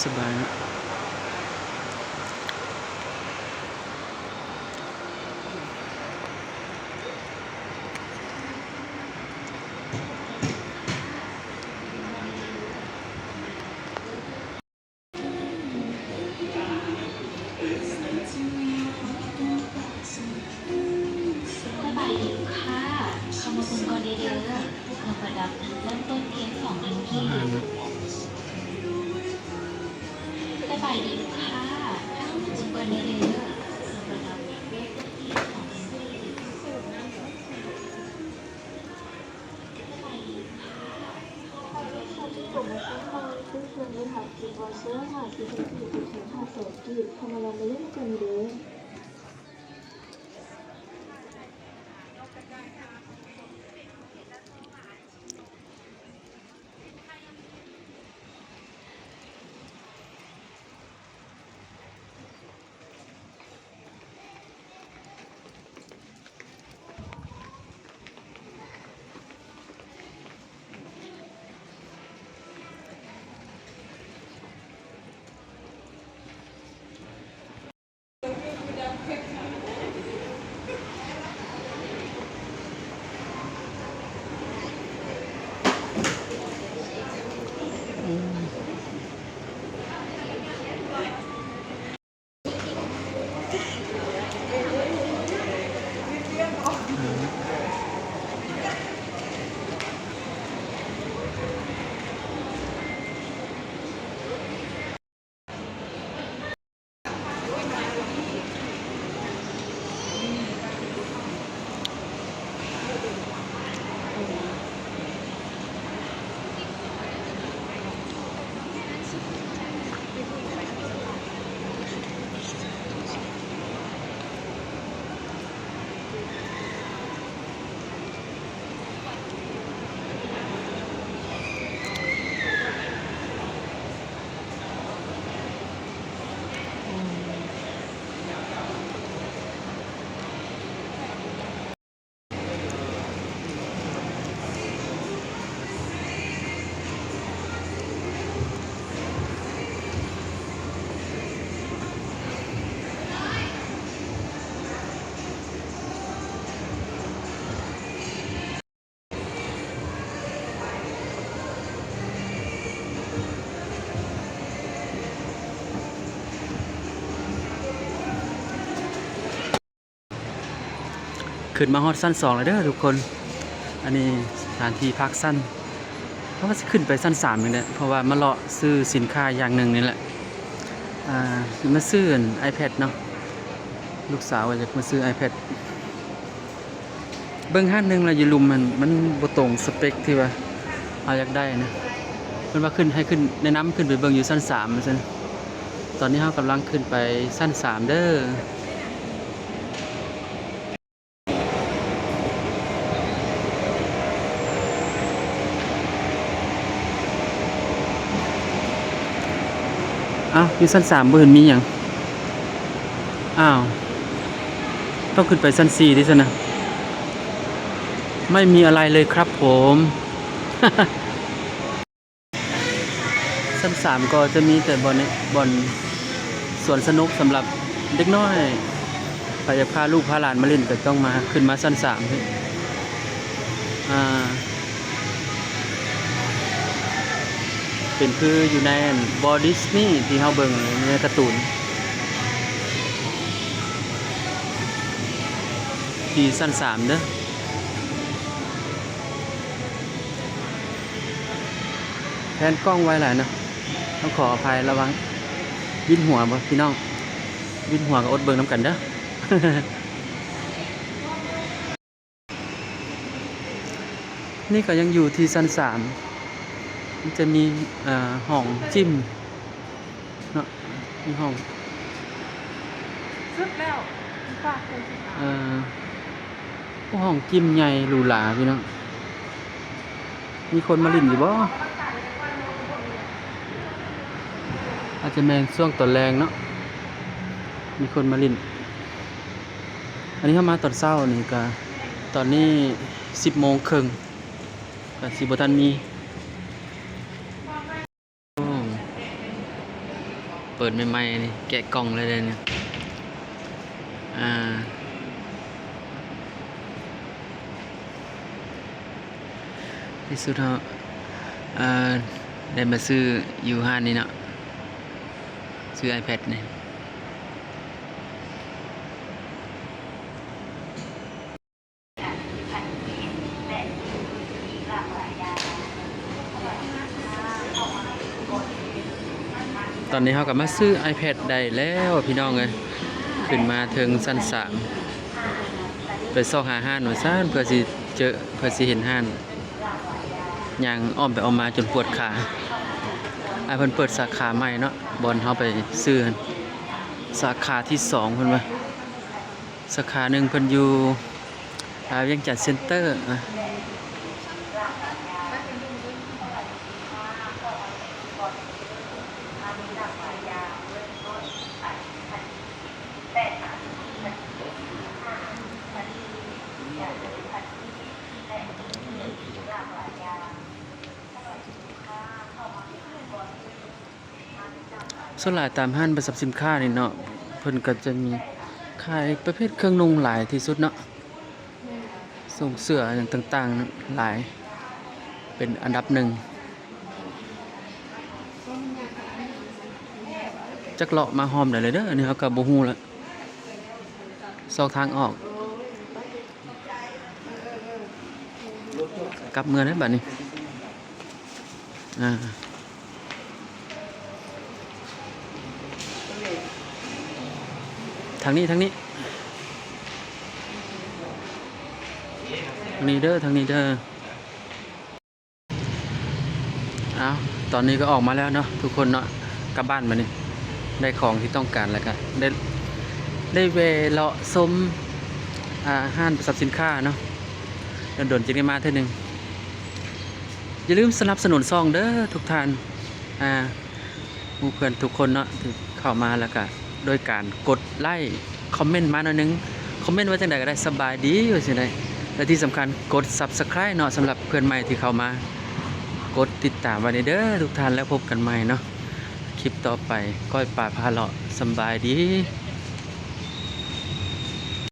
ສະບາຍເນາະ. ສະບາຍດີລູກຄ້າ ເຂົ້າມາເບິ່ງກ່ອນໄດ້ເດີ້ ເຄື່ອງປະດັບເລີ່ມຕົ້ນພຽງສອງພັນກີບ. ສະບາຍດີລູກຄ້າ ເຂົ້າມາເບິ່ງກ່ອນໄດ້ເດີ້ ເຄື່ອງປະດັບເລີ່ມຕົ້ນພຽງສອງພັນກີບ. ໂປຣໂມຊັນຂອງຊື້ເຄື່ອງ ໄດ້ຮັບກິບວອວເຊີ ຫ້າສິບພັນກີບ ແຖມຫ້າແສນກີບ ເຂົ້າມາລອງມາຫຼິ້ນນຳກັນເດີ້. ຂຶ້ນມາຮອດຊັ້ນສອງແລ້ວເດີທຸກຄົນ. ອັນນີ້ສະຖານທີ່ພັກຊັ້ນ ເຮົາກະຊິຂຶ້ນໄປຊັ້ນສາມນີ້ແຫຼະ ເພາະວ່າມາເລາະຊື້ສິນຄ້າຢ່າງໜຶ່ງນີ້ແຫຼະ. ອ່າ ມາຊື້ອັນ iPad ເນາະ ລູກສາວວ່າຢາກມາຊື້ iPad. ເບິ່ງຮ້ານໜຶ່ງລະຢູ່ລຸ່ມຫັ້ນ ມັນບໍ່ຕົງສະເປັກທີ່ວ່າເຮົາຢາກໄດ້ນະ. ເພິ່ນວ່າຂຶ້ນ ໃຫ້ຂຶ້ນ ແນະນຳຂຶ້ນໄປເບິ່ງຢູ່ຊັ້ນສາມວ່າຊັ້ນ. ຕອນນີ້ເຮົາກຳລັງຂຶ້ນໄປຊັ້ນສາມເດີ. ອ້າວ ຢູ່ຊັ້ນສາມບໍ່ເຫັນມີຫຍັງ. ອ້າວ ຕ້ອງຂຶ້ນໄປຊັ້ນສີ່ຕິຊັ້ນນະ. ໄມ່ມີອະໄລເລີຍຄັບຜົມ. ຊັ້ນສາມກໍຈະມີແຕ່ບ່ອນ ບ່ອນສວນສະໜຸກສຳລັບເດັກນ້ອຍ. ໃຜຢາກພາລູກພາຫຼານມາຫຼິ້ນກໍຕ້ອງມາ ຂຶ້ນມາຊັ້ນສາມ. ອ່າ ເປັນຄືຢູ່ໃນອັນ Walt Disney ທີ່ເຮົາເບິ່ງໃນກາຕູນ ທີ່ຊັ້ນສາມເດີ. ແພນກ້ອງໄວຫຼາຍນະ ຕ້ອງຂໍອະໄພ ລະວັງວິນຫົວເດີ້ພີ່ນ້ອງ ວິນຫົວກໍອົດເບິ່ງນຳກັນເດີ້. ນີ້ກໍຍັງຢູ່ທີ່ຊັ້ນສາມ ມັນຈະມີ ເອີ ຫ້ອງຈິມເນາະ ມີຫ້ອງ ສຸດແລ້ວ ເອີ ໂອ້ ຫ້ອງຈິມໃຫຍ່ຫຼູຫຼາພີ່ນ້ອງ. ມີຄົນມາຫຼິ້ນຢູ່ບໍ່? ອາດຈະແມ່ນຊ່ວງຕອນແລງເນາະ ມີຄົນມາຫຼິ້ນ. ອັນນີ້ເຮົາມາຕອນເຊົ້ານີ້ກະ ຕອນນີ້ສິບໂມງເຄິ່ງ ກະຊິບໍ່ທັນມີ ເປີດໃໝ່ໆ ນີ້ ແກະກ່ອງເລີຍເດ້ນີ້ ອ່າ ໃນທີ່ສຸດເຮົາ ເອີ ໄດ້ມາຊື້ຢູ່ຮ້ານນີ້ເນາະ ຊື້ iPad ນີ້. ຕອນນີ້ເຮົາກໍມາຊື້ iPad ໄດ້ແລ້ວພີ່ນ້ອງເອີຍ ຂຶ້ນມາເທິງຊັ້ນສາມ ໄປຊອກຫາຮ້ານວ່າຊັ້ນ ເພື່ອຊິເຈີ ເພື່ອຊິເຫັນຮ້ານ ຍ່າງອ້ອມໄປອ້ອມມາຈົນປວດຂາ. ອ່າ ເພິ່ນເປີດສາຂາໃໝ່ເນາະ ບ່ອນເຮົາໄປຊື້ຫັ້ນ ສາຂາທີສອງເພິ່ນວ່າ. ສາຂາໜຶ່ງເພິ່ນຢູ່ ອ່າ ວຽງຈັນເຊັນເຕີ ອ່າ ສ່ວນຫຼາຍຕາມຮ້ານປະສັບສິນຄ້ານີ້ເນາະ ເພິ່ນກໍຈະມີຂາຍປະເພດເຄື່ອງນຸ່ງຫຼາຍທີ່ສຸດເນາະ ສົ່ງເສື້ອຫຍັງຕ່າງໆ ຫຼາຍ ເປັນອັນດັບໜຶ່ງ. ຈັກເລາະມາຮອບໃດແລ້ວເດີ ອັນນີ້ເຮົາກໍບໍ່ຮູ້ລະ ຊອກທາງອອກ. ກັບເມືອແລ້ວບາດນີ້ ອ່າ ທາງນີ້ ທາງນີ້ ທາງນີ້ເດີ ທາງນີ້ເດີ. ອ້າວ ຕອນນີ້ກໍອອກມາແລ້ວເນາະທຸກຄົນເນາະ ກັບບ້ານບາດນີ້ ໄດ້ຂອງທີ່ຕ້ອງການ ແລ້ວກໍໄດ້ ໄດ້ແວ່ເລາະຊົມ ອ່າ ຮ້ານປະສັບສິນຄ້າເນາະ ດົນໆຈຶ່ງໄດ້ມາເທື່ອໜຶ່ງ. ຢ່າລືມສະໜັບສະໜູນຊ່ອງເດີທຸກທ່ານ ອ່າ ໝູ່ເພື່ອນທຸກຄົນເນາະ ທີ່ເຂົ້າມາ ແລ້ວກະໂດຍການກົດໄລ້ ຄອມເມັນມາໜ້ອຍໜຶ່ງ ຄອມເມັນວ່າຈັ່ງໃດກໍໄດ້ ສະບາຍດີ ວ່າຈັ່ງໃດ ແລະ ທີ່ສຳຄັນກົດ Subscribe ເນາະ ສຳລັບເພື່ອນໃໝ່ທີ່ເຂົ້າມາ ກົດຕິດຕາມໄວ້ເດີທຸກທ່ານ ແລ້ວພົບກັນໃໝ່ເນາະ ຄລິບຕໍ່ໄປ ກ້ອຍປາພາເລາະ ສຳບາຍດີ.